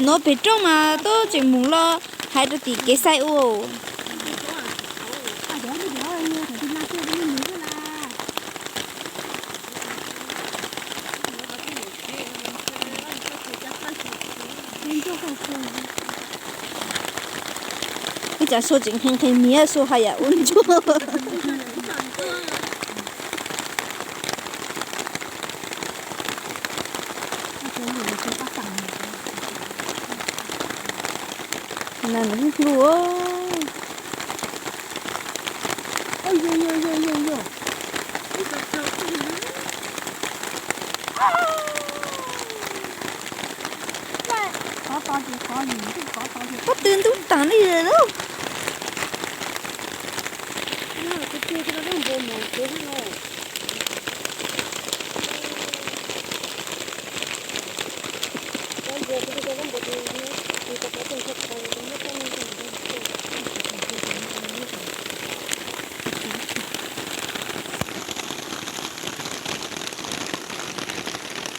Nuav pem roob mas tub tseem mus los hais rau tim kev xais ua. Ib tsam Sua tseem nqhis nqhis miv, Sua haj yam ua ntsuag. Nws hlub. Pob tw ntub tas li lawm.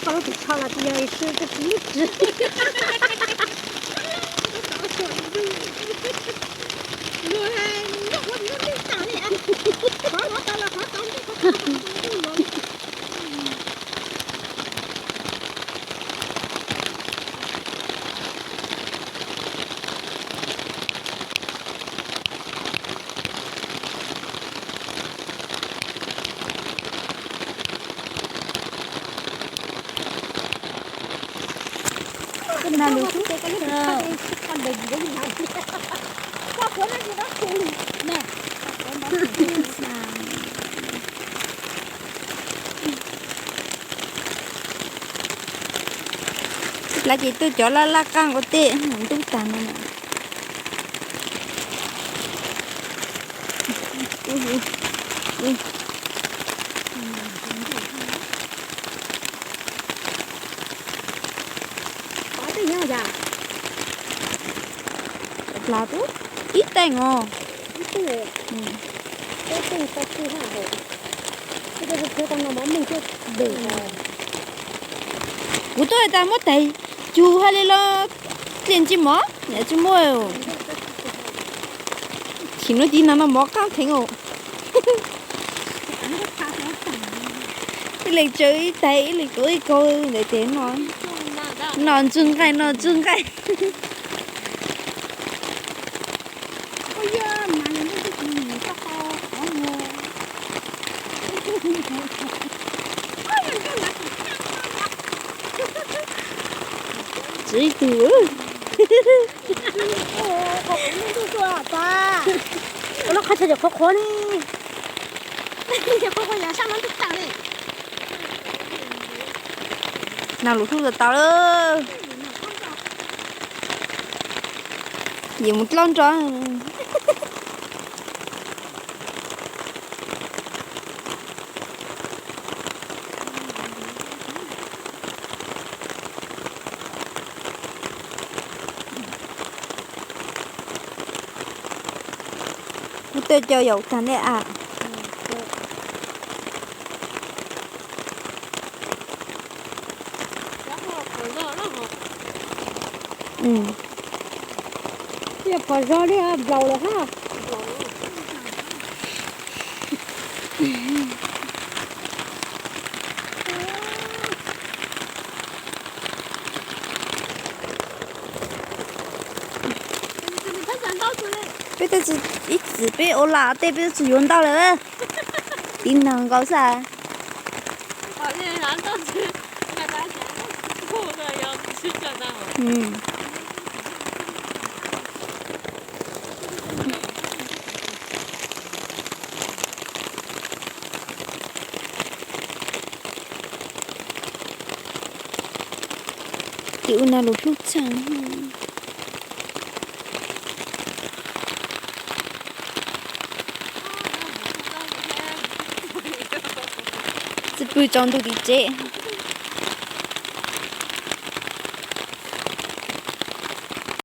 Koj lub ris tsho los tsis yog ris tsho, koj tsis lub ris. Koj na lus tub. Lawv ces tuaj cov laj laj qaab ua tej ntub tag no. Plav tub ib teeg os. Kuv tuaj tas muab tes cug hab li los dlej ntsej mov tsi muaj. Tsim no ci no no mov qaab theev os. Ib leeg tsawv ib taig, ib leeg tuav ib kaug ntawd ces no, no ntswg nqaij, no ntswg nqaij. Tswv ib tug. Ua lub qhov chaw qhuav qhuav li. Nag lus hlub tau tau lawm. Yim mus dlaub nrog. Kuv tej cov yaum tag nej a. Phom zog li nplaum lawm hab. Peb tej ib txwm peb ua lam tej peb tsi yuav ntau lawm. Tiv nag nkaus xwb. Ces ua nag lus hlub tshaj. Tsi pw tsaus ntuj tim tsev.